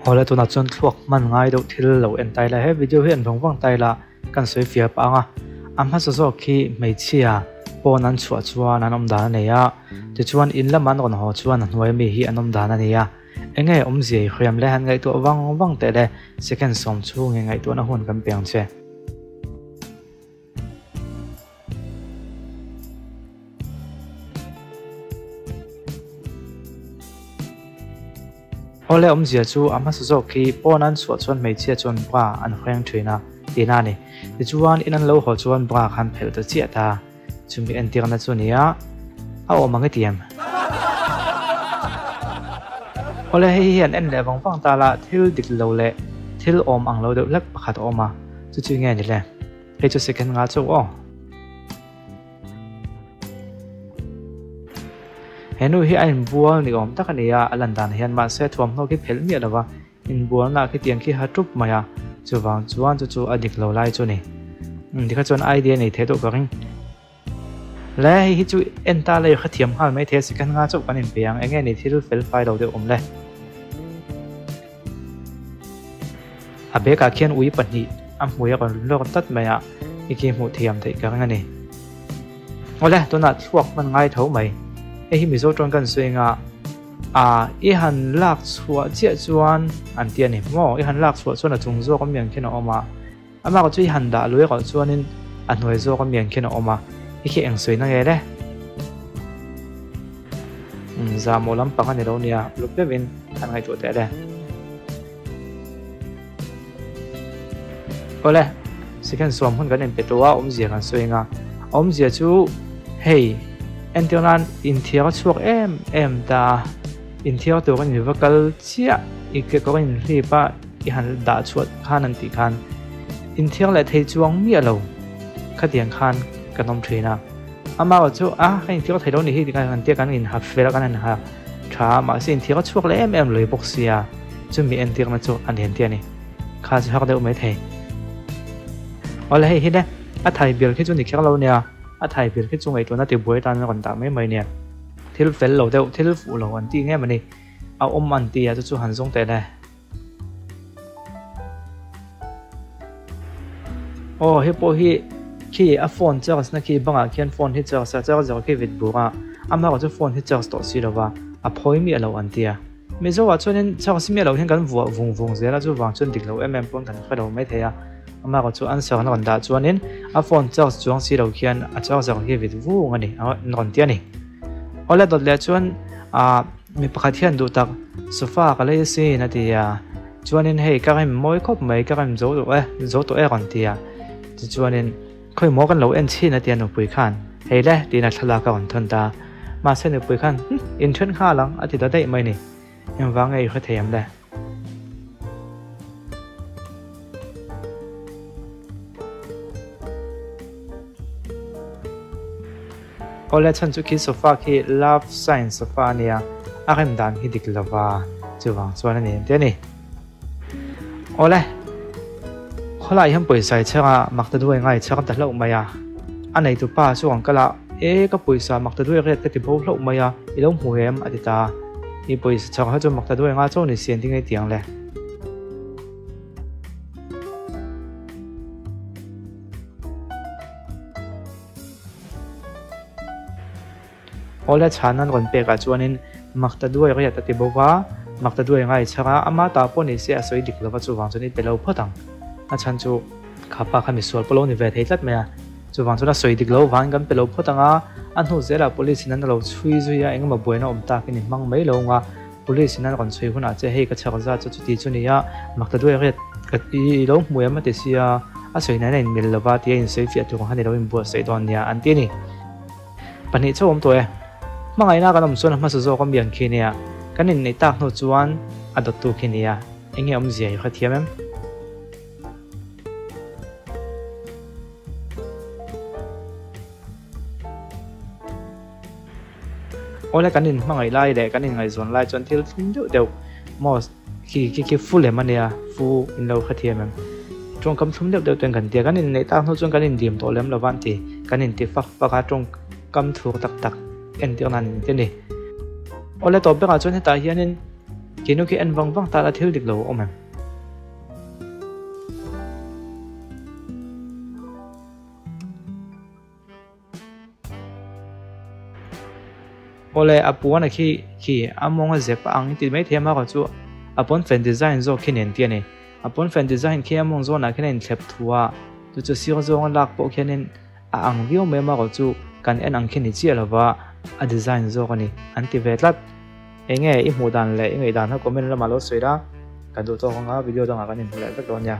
Awle tunah chuan thluak hman ngai deuh thil lo en tai la he video hi en vang vang tai la kan sawi fiah pah ang a a hmasa zawk khi hmeichhia pawn an chhuah chuan an awm dan a nei a tichuan in lama an rawn haw chuan a hnuai mi hi an awm dan a ni a enge awmzia i hriam le han ngaihtuah vang vang teh le second sawm chhungin ngaihtuahna hun kan pe ang che. Awle awmzia chu a hmasa zawk khi pawn an chhuah chuan hmeichhia chuan bra an hreng thin a tihna a ni. Tichuan in an lo haw chuan bra khan phelh ta chiah ta. Chumi entirna chu nia a awm ang i ti em? Awle hei hi an en leh vang vang ta la thil dik lo leh thil awm ang lo deuh hlek pakhat a awm a, chu chu nge ni le? Hei chu second nga chauh aw. He nu hi a inbual ni awm tak a ni a, a lan dan hian mahse thuamhnaw khi phelh miah lova inbualna khi tiang khi ha tup mai a, chuvang chuan chu chu a dik lo lai chu a ni. Tikha chuan idea nei thei deuh ka ring. Le hei hi chu en ta lei kha thiam nghal mai thei a second nga chauh kan inpe ang, enge ni thil fel fai lo deuh awm le. A bag ah khian ui pahnih a hmui a rawn lawr tlat mai a, i khi hmuh thiam theih ka ring a ni. Awle, tunah thluak hman ngai tho mai. Hei hi Mizo tawng kan sawi anga a i han lak chhuah chiah chuan an ti a ni maw? I han lak chhuah chuan a chung zawk a miang khian a awm a, amah chu i han dah lui erawh chuanin a hnuai zawk a miang khian a awm a, i khi eng sawi na nge le? Zahmawh lampang a ni lo nia, uluk deuhin han ngaihtuah teh le. Awle, second suam hun kan inpe tawh a, awmzia kan sawi anga. Awmzia chu hei entir nan inthiar a chhuak em em ta a, inthiar tur a ni va kal chiah i kekawr inhlip a i han dah chhuah khan an tih khan inthiar leh thei chuang miah lo khatiang khan kan awm thin a. Amaherawh chu a ka inthiar thei lo ni hi ti khan kan tia kan inha fel a kan inha tha a mahse inthiar a chhuak leh em em lui bawk sia chumi entirna chu a nen tia ni kha chu har deuh mai thei. Awle hei hi le a thai bil khi chu ni kher lo nia a thai bil khi chu ngaihtuahna tibuai tan a rawn dah mai mai nia thil fel lo deuh thil fuh lo an tih ngei mawni a awm an ti a chu chu han zawng teh le. Aw hei pawh hi khi a phone charge na khi bangah khian phone hi charge a charger khi vit bur a amaherawh chu phone hi charge tawh si lova a phawi miah lo an tia Mizo ah chuanin charge miah loh hian kan vuah vung vung zel a chuvang chuan dik lo em em pawn kan hre lo maithei a amaherawh chu answer an rawn dah chuanin a phone charge chuang si lo khian a charger hi vit vung a ni an rawn ti a ni awle dawt leh chuan ah. Mi pakhat hian duh tak sofa ka lei asin a ti a, chuanin hei ka rem mawi khawp mai ka rem zo tawh e, zo tawh e rawn ti a, tichuanin khawi maw kan lo en chhin a ti a nupui khan, hei le tiin a thlalak a rawn thawn ta, mahse nupui khan hm inthen nghal ang a ti ta daih mai ni, engvang nge i hre thei em le? Awle chhan chu khi sofa khi love sign sofa a nia, a rem dan hi dik lova chuvang chuan a ni ang te a ni. Awle, khawlai hian pawisa i chhang a, mak ta duai ngai chhang ta hlauh mai a, a neitu pa chu ang kal a, e ka pawisa mak ta duai riat ka ti bo hlauh mai a, i lo hmu em a ti ta a, i pawisa chhang kha chu mak ta duai nga chaw ni si an ti ngei tiang le. Awle chhan an rawn pek ah chuanin Makta duai riat a ti bo va, Makta duai ngai chhang a, ama ta pawh ni se a sawi dik lova chuvang chuan i pe lo phawt ang. A chhan chu kha pa kha misual pawh lo ni ve thei tlat mai a, chuvang chuan a sawi dik lo vangin kan pe lo phawt ang a, a hnu zelah police in an lo chhui zui a, engemaw buaina awm takin i hmang mai lo ang a, police in an rawn chhui hunah che hei ka chhak zat chu chuti chu nia, Makta duai riat ka i lo hmu em a ti sia, a sawi nain a inmil lova tia insawi fiah tur ang khan i lo inbuatsaih dawn nia an ti a ni. Pahnih chauh awm tawh e. Hmangaihna kan awm chuan a hmasa zawk a mian khi nia, kan inneih tak hnu chuan a dawttu khi nia, eng nge awmzia i hrethiam em? Awle kan inhmangaih lai leh kan inngaihzawn lai chuan thil thlum deuh deuh maw khi khi khi fu lem a nia, fu in lo hrethiam em? Tawngkam thlum deuh deuh ten kan tia, kan inneih tak hnu chuan kan indim tawh lem lo va an ti, kan inti fak fak a tawngkam thur tak tak entir nan in ti a ni. Awle tawp berah chuan hetah hianin. Khi nu khi en vang vang ta la thil dik lo awm em? Awle a puan a khi khi a mawng a zep a ang ti mai thei a marawh chu a pawnfen design zawk khi nen tih a ni. A pawnfen design khi a mawng zawnah khian a inthlep thu a, chu chu sir zawnga lak pawh khianin a ang viau mai marawh chu kan en ang khi ni chiah lova a design zawk a ni an ti ve tlat. Enge i hmuh dan leh i ngaihdan kha comment lamah lo sawi la, kan duh tawk anga video dangah kan inhmu leh vek dawn nia.